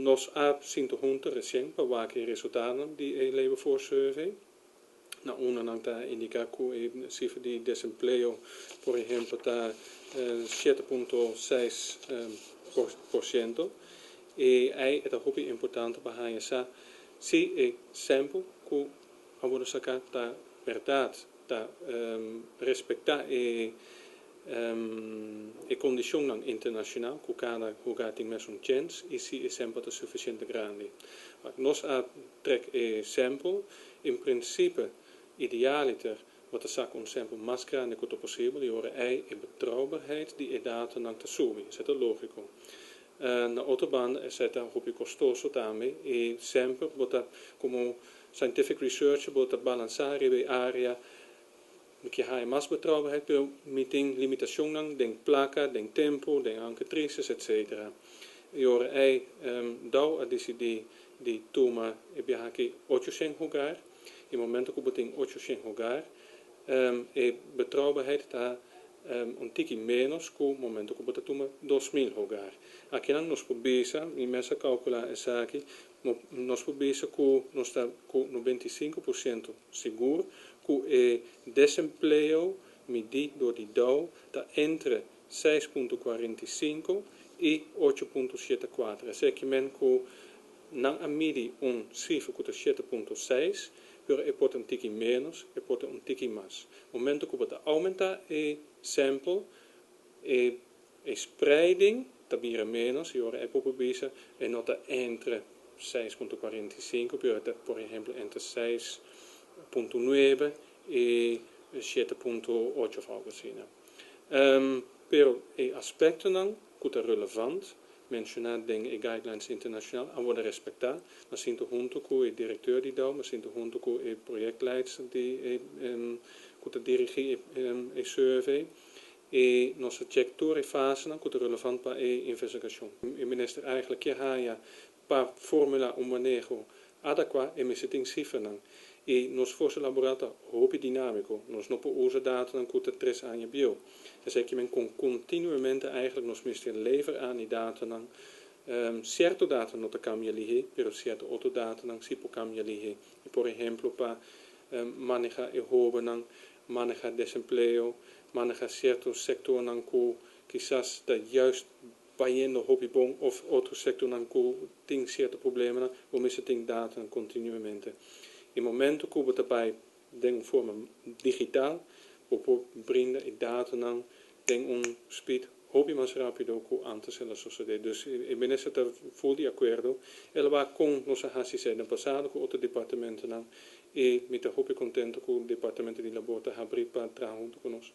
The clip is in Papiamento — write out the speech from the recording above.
Nos a sinta hunto recien pa wak e resultado di e Labor Force Survey. Na unda nan ta indica cu e cifra di desempleo, por ehempel, ta 7.6 por ciento. Y ey ta hopi importante pa sa si e sample cu a wordo saca ta berdad, ta respecta e condicion internacional cu cada hogar tin mesun chance y si e sample ta suficiente grandi. Nos a trek e sample, in principe idealiter wordt de saca un sample mas grandi cu posibel y ora ey e betrouwbaarheid di e data nan ta subi, esey ta logico. Na otro banda, esey ta hopi costoso tambe y semper bo ta como scientific researcher bo ta balansa e area cu hay mas betrouwbaarheid, pero mi tin limitacion den placa, den tempo, den enquêtrices, etc. Y ora ey DAO a dicidi di tuma e biaha aki 800 hogar. Na momento cu tin 800 hogar, e betrouwbaarheid ta un tiki menos cu momento cu bo tuma 2000 hogar. Aki nos por bisa, mi mes a calcula esaki, nos por bisa cu nos ta cu 95% sigur cu e desempleo midi door di DAO ta entre 6.45 y 8.74. Esey kiermen cu nan a midi un cifra cu ta 7.6, pero e por un tiki menos, e por un tiki mas. Momento cu bo aumenta e sample, e spreiding ta bira menos, y ora e por bisa e no ta entre 6.45, pero ta, por ehempel, entre 6.9 y 7.8 of algo asina. Pero e aspectonan cu ta relevant, menciona den e guidelines internacional, a wordo respecta. M'a sinta hunto cu e director di DAO, m'a sinta hunto cu e projectleider di cu ta dirigi e survey. Y nos a check tur e fase cu ta relevant pa e investigacion. E minister eigenlijk kier haya pa formula un maneho adecua y mester tin cifranan. Y nos forsa laboral ta hopi dinamico. Nos no por usa data cu ta 3 aña bieu. Dus cu men continuamente eigenlijk nos mester lever aan die data. Cierto data no ta cambia lihe, pero cierto otro data nan si por cambia lihe. Y por ehempel, pa maneha e hobennan, maneha desempleo, maneha cierto sectornan cu kisas ta juist bayendo hopi bon of otro sectornan cu tin cierto problema, bo mester tin data continuamente. E momento cu bo ta bay den un forma digital, bo por brinda e datanan den un speed hopi mas rapido cu antes el a sucede. Dus e minister ta full di acuerdo. El a wak con nos a haci den pasado cu otro departamentonan y mi ta hopi contento cu e departamento di labor ta habri pa traha hunto cu nos.